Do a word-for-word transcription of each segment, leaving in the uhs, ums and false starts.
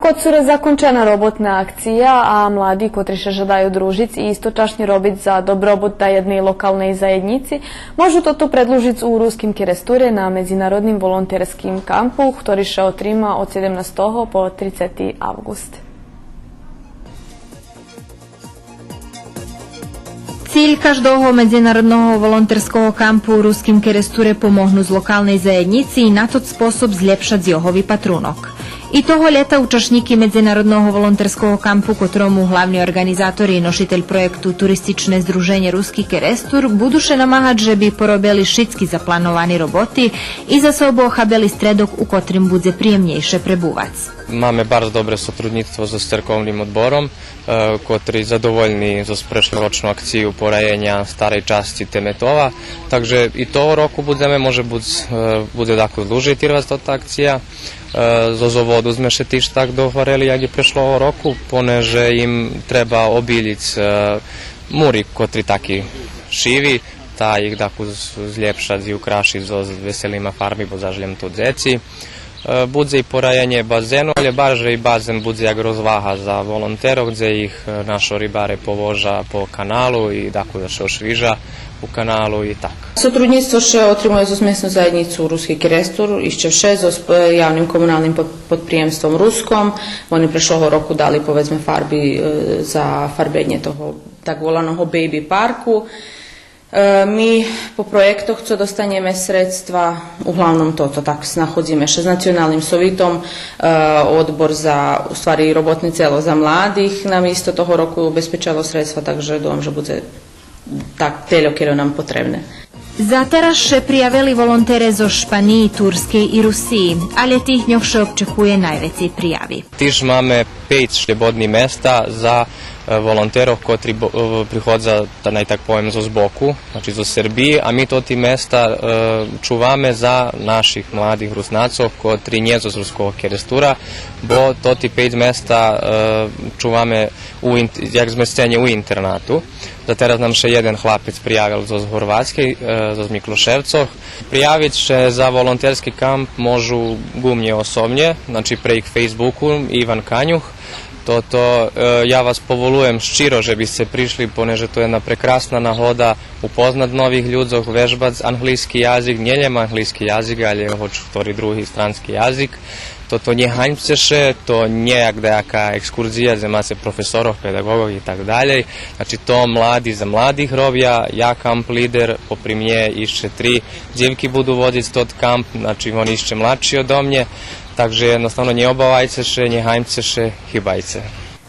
Коцуре закончена роботна акция, а млади котри ше жадаю дружиц и источашнє робиц за добробут даєдней локалней заєднїци, можу тото предлужиц у Руским Керестуре на медзинародним волонтерским кампу, хтори ше отрима од седемнастого по трицети авґуст. Циль каждого медзинародного волонтерского кампу у Руским Керестуре помогнуц локалней заєднїци и на тот способ злєпшац його випатрунок. И того лєта учашнїки медзинародного волонтерского кампу, котрому главни орґанизатор и ношитель проєкту Туристичне здруженє Руски Керестур, буду ше намагац же би поробели шицки заплановани роботи и за собу охабели стредок у котрим будзе приємнєйше пребувац. Маме барз добре сотруднїцтво зоз церковним одбором, е, котри задовольни зоз прешлорочну акцию пораєня старей часци теметова. Так же и того року будземе, може буц, е, будзе дакус длужей тирвац тота акция. Е, зоз оводу зме ше тиж так догварели, як и прешлого року, понеже им треба обилїц, е, мури котри таки шиви, та их дакус злєпшац и украшиц зоз веселима фарми, бо заш лєм то дзеци. Е, будзе и пораєнє базену, алє барже и базен будзе як розвага за волонтерох, дзе их, е, нашо рибаре повожа по каналу и дакус ше ошвижа у каналу и так. Сотруднїцтво ше отримує зоз месну заєднїцу Руски Керестур, ище вше зоз, е, явним комуналним под-, подприємством Руском. Вони прешлого року дали, поведзме, фарби, е, за фарбенє того так воланого бейби парку. Е, ми по проєктох цо достанєме средства, углавном тото, так, знаходзиме ше з Националним совитом, е, одбор за, у ствари, роботне цело за младих нам исто того року обезпечело средства, так же думам же будзе так тельо кельо нам потребне. За тераз ше приявели волонтере зоз Шпаниї, Турскей и Русиї, алє тих дньох ше обчекує найвецей прияви. Тиж маме пейц шлєбодни места за, е, волонтерох котри бо-, е, приходза, та най так повем, зоз боку, значи зоз Сербиї, а ми тоти места, е, чуваме за наших младих Руснацох котри нє зоз Руского Керестура, бо тоти пейц места, е, чуваме у ин-, як змесценє у интернату. За тераз нам ше єден хлапец приявел зоз Горватскей, е, зоз Миклошевцох. Приявиц ше за волонтерски камп можу ґу мнє особнє, значи прейґ Фейсбуку, Иван Канюх. Тото, е, я вас поволуєм щиро же би сце пришли, понеже то єдна прекрасна нагода упознац нових людзох, вежбац анґлийски язик, нє лєм анґлийски язик, алє гоч хтори други странски язик. Тото нє ганьбце ше, то нє як даяка екскурзия, дзе маце професорох, педаґоґох и так далєй. Значи, то млади за младих робя, я камп лидер, попри мнє ище три дзивки буду водзиц тот камп, значи, вони ище младши одо мнє. Так же єдноставно нє обавайце ше, нє ганьбце ше, хибайце.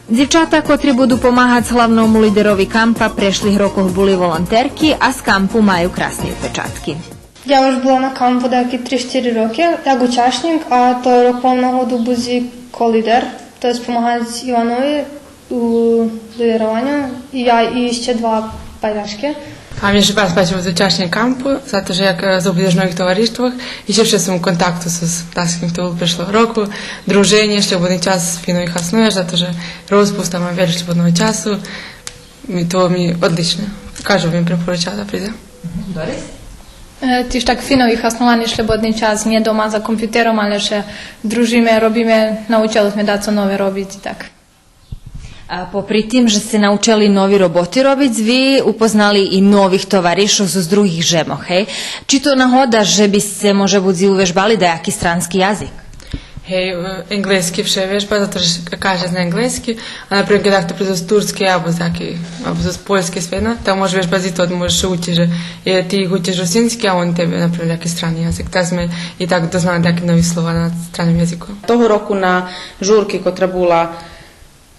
Дзивчата котри буду помагац главному лидерови кампа прешлих рокох були волонтерки, а з кампу маю красни упечатки. Я уж була на кампу даяки три-штири роки, як учашнїк, а тот рок мам нагоду буц и ко-лидер, то єст помагац Иванови у лидерованю, и я и ище два пайташки. А мнє ше барз пачи буц учашнїк кампу, зато же як, е, здобудзеш нових товариштвох, и ище вше сом у контакту зоз, зоз тим хто бул прешлого року, друженє, шлєбодни час фино вихаснуєш, зато же розпуст, а мам вельо шлєбодного часу, ми то ми одлично. Каждому бим препоручела да придзе. Мгм. Дорис? Е, тиж так фино вихасновани шлєбодни час, нє дома за компютером, алє ше дружиме, робиме, научели зме дацо нове робиц и так. А попри тим же сце научели нови роботи робиц, ви упознали и нових товаришох зоз других жемох, гей? Чи то нагода же би сце, може буц, и увежбали даяки странски язик? Гей, е, енґлески вше вежба, зато же кажди зна енґлески, а, например, кед дахто придзе з Турскей, або з якей, або з Польскей, свеєдно, та можеш вежбац и то, можеш учиц же, е, ти их учиш русински, а они тебе, например, яки страни язик. Так зме и так дознали даяки нови слова на страним язику. Того року на журки котра була,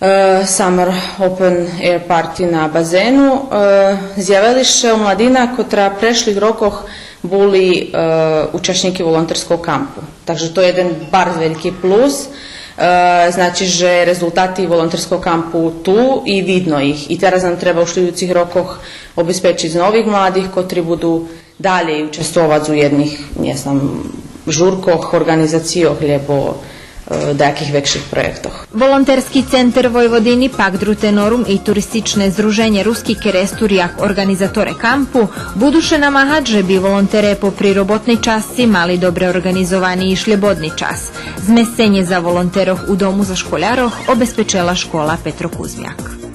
е, Summer Open Air Party на базену, е, зявели ше омладина котра прешлих рокох були, е, учашнїки волонтерского кампу. Так же то єден барз вельки плюс. Е, значи же резултати волонтерского кампу ту и видно их. И тераз нам треба у шлїдуюцих рокох обезпечиц нових младих котри буду далєй участвовац у єдних, нє знам, журкох, орґанизацийох, лєбо, е, е, даяких векших проєктох. Волонтерски центер Войводини, Пакт Рутенорум и Туристичне здруженє Руски Керестур як орґанизаторе кампу буду ше намагац же би волонтере попри роботней часци мали добре орґанизовани и шлєбодни час. Змесценє за волонтерох у дому за школярох обезпечела школа Петро Кузмяк.